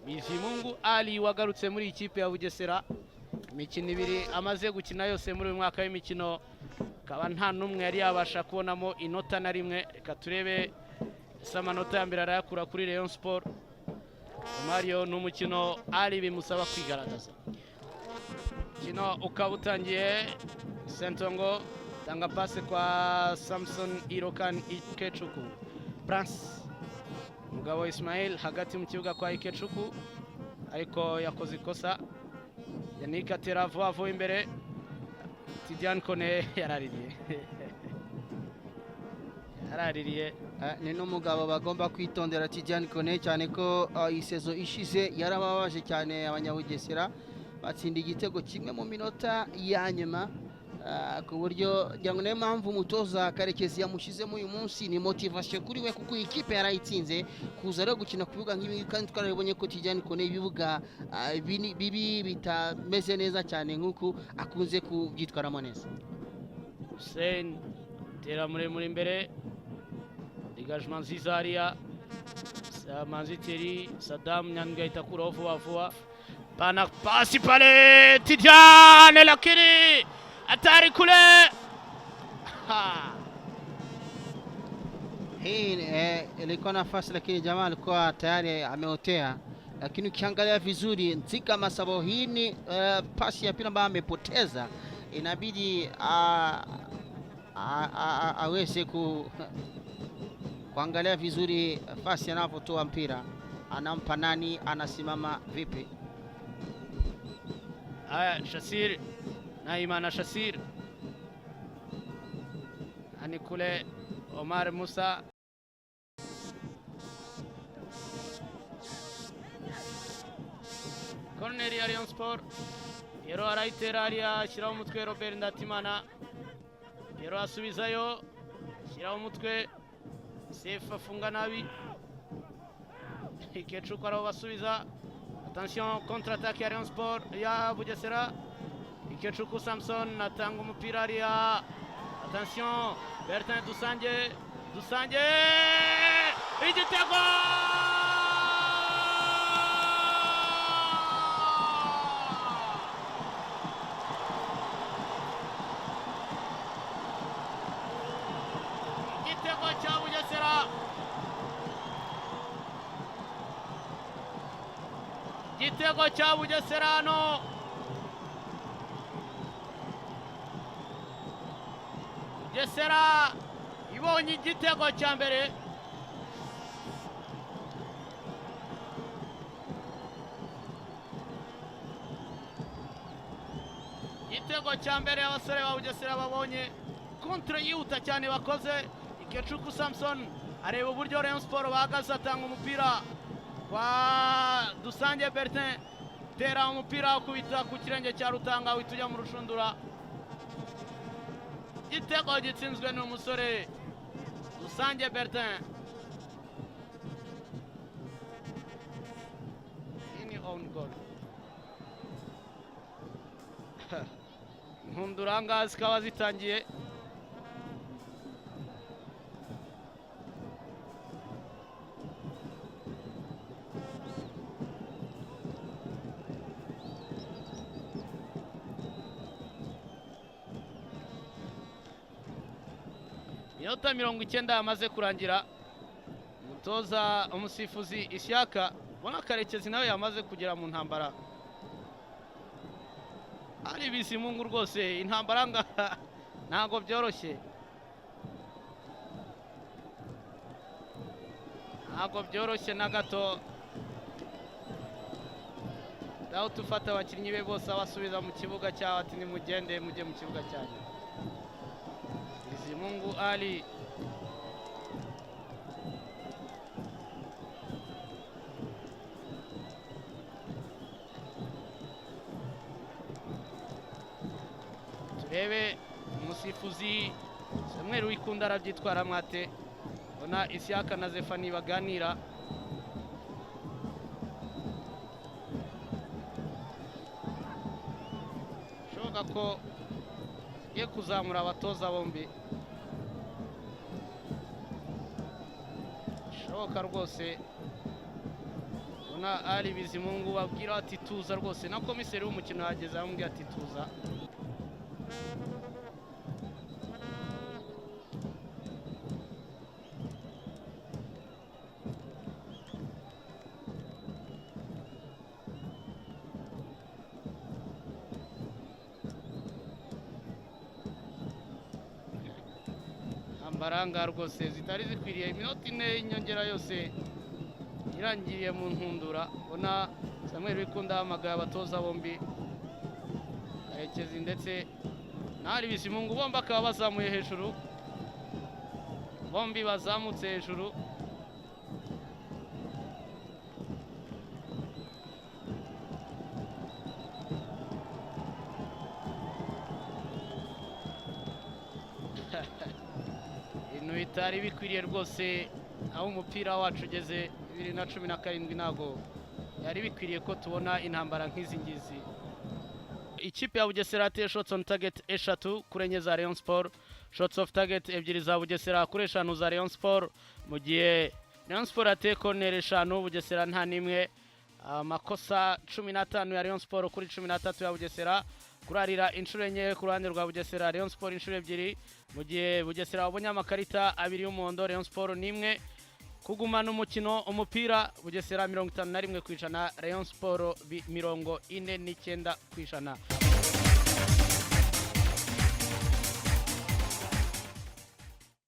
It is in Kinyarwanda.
Bizimungu Ali wagarutse muri ikipe ya Bugesera, imikino 2 amaze gukina yose muri uyu mwaka w'imikino akaba nta n'umwe yari yabasha kubonamo inota na rimwe. Reka turebe ese amanota ya mbere arayakura kuri Rayon Sport. Mario, ni umukino Ali bimusaba kwigaragaza. Umukino ukaba utangiye. Sentongo tanga pase kwa Samson Irokan Ikechuku, Prince Mugabo Ismail hagati mu kibuga kwa Ikechuku, ariko yakoze ikosa. Yannick atera vuba vuba imbere. Tidiane Kone yaraririye, yaraririye. Ni n'umugabo bagomba kwitondera, Tidiane Kone, cyane ko iyi saison ishize yarababaje cyane Abanyabugesera, batsinda igitego kimwe mu minota ya nyuma, ku buryo ngira ngo niyo mpamvu umutoza Karekezi yamushyizemo uyu munsi, ni motivation kuri we kuko iyi kipe yarayitsinze. Kuza rero gukina ku bibuga nk'ibi, kandi twarabibonye ko Tidiane Kone ibibuga bibi bitameze neza cyane nk'uku akunze kubyitwaramo neza. Hussein tera muremure imbere, dégagement nziza hariya. Manzi Thierry, Saddam Nyandwi ahita akuraho vuba vuba. Pana pasi pale Tidiane, lakini hatari kule. Ha. Hii ilikuwa nafasi lakini jamaa alikuwa tayari ameotea, lakini ukiangalia vizuri Nzika Masabo, hii ni pasi ya pili ambayo amepoteza, inabidi aweze kuangalia vizuri fasi anapotoa mpira, anampa nani, anasimama vipi. Haya, Shasir Naimana, Shasir ani kule Omar Musa. Corner ya Rayon Sport. Piero arayitera hariya, ashyiraho umutwe Robert Ndatimana. Piero asubizayo, ashyiraho umutwe Sefu, afunga nabi. Ikecuku araho basubiza. Attention, contre-attaque ya Rayon Sport, ya Bugesera. Ikecuku Samson atanga umupira hariya. Attention, Bertin Dusange, Dusange, igitego! Igitego cya Bugesera! Igitego cya Bugesera hano! Bugesera ibonye igitego cya mbere. Igitego cya mbere abasore ba Bugesera babonye, contre yihuta cyane bakoze. Ikecuku Samson areba uburyo Rayon Sport bahagaze, atanga umupira kwa Dusange Bertin, tera umupira ukubita ku kirenge cya Rutanga, uhita ujya mu rushundura. Igitego gitsinzwe n'umusore Dusange Bertin. Iyi ni own goal. Inkundura zikaba zitangiye. Iminota 90 yamaze kurangira. Umutoza, umusifuzi Ishyaka, ubona Karekezi nawe yamaze kugera mu ntambara. Ari Bizimungu rwose, intambara ngaha ntabwo byoroshye, ntabwo byoroshye na gato. Dawudi ufata abakinnyi be bose abasubiza mu kibuga cyawe, ati nimugende mujye mu kibuga cyanyu. Bizimungu Ali turebe umusifuzi Samuel Wikunda arabyitwara mwate. Ubona Isiyaka na Zefani baganira. Bishoboka ko ye kuzamura abatoza bombi, bishoboka rwose. Ubona Ubona ari Bizimungu babwira ati tuza rwose, na komiseri w'umukino yageze aramubwira ati tuza. Ambaranga rwose zitari zikwiriye, iminota 4 y'inyongera yose irangiriye mu ntundura. Ubona Samuel Wikunda ahamagaye abatoza bombi, Karekezi ndetse na Ali Bizimungu, bombi bakaba bazamuye hejuru, bombi bazamutse hejuru. Ibintu bitari bikwiriye rwose, aho umupira wacu ugeze 2017 ntabwo byari bikwiriye ko tubona intambara nk'izi ngizi. Ikipe ya Bugesera yateye shots on target 3 kuri 4 za Rayon Sport, shots off target 2 za Bugesera kuri 5 za Rayon Sport, mu gihe Rayon Sport yateye corner 5, Bugesera nta n'imwe. Amakosa 15 ya Rayon Sport kuri 13 ya Bugesera, kurarira inshuro 4 ku ruhande rwa Bugesera, Rayon Sport inshuro 2, mu gihe Bugesera babonye amakarita 2 y'umuhondo, Rayon Sport n'imwe. Kugumana umukino umupira, Bugesera 51%, Rayon Sport 49%.